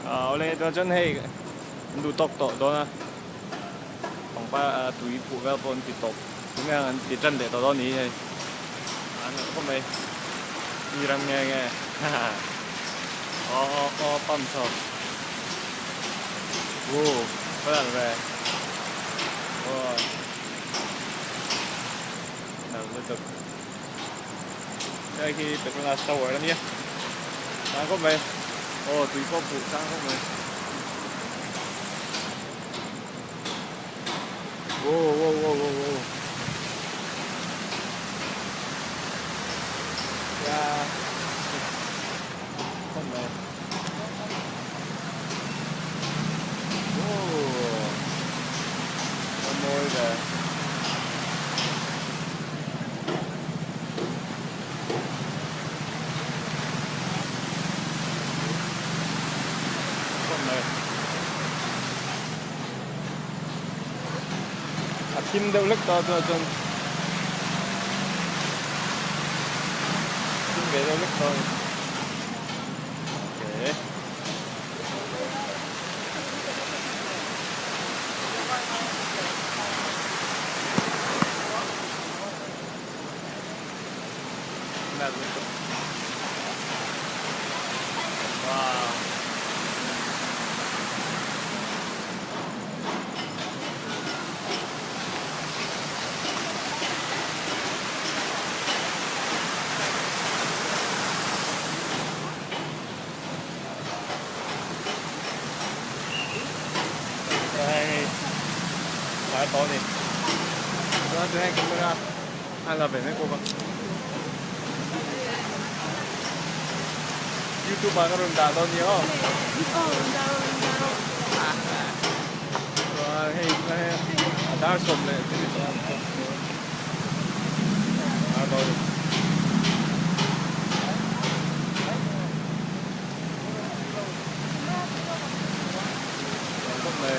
Awle tunah chuan hei an duh tawk tawh dawn a pangpar tui phuh vel pawh an ti tawp tunge ang an ti tan leh tawh dawn ni hei an nalh khawp mai mi ram nge nge aw aw aw pump chho wow va nalh ve wow nalh lutuk. Hei hi Petronas Tower a nia sang khawp mai aw tui pawh phuh sang khawp mai wow wow wow wow wow ya khawp mai wow a mawi ve. A thim deuh hlek ta chuan chuan thim ve deuh hlek ta a ni. Okay. Wow. Hei tlai tawh a ni chuan chu heng camera a la ve mek bawk a youtube ah ka rawn dah dawn nia aw chuan hei a dar 10 leh tawh a ni. Khawp mai.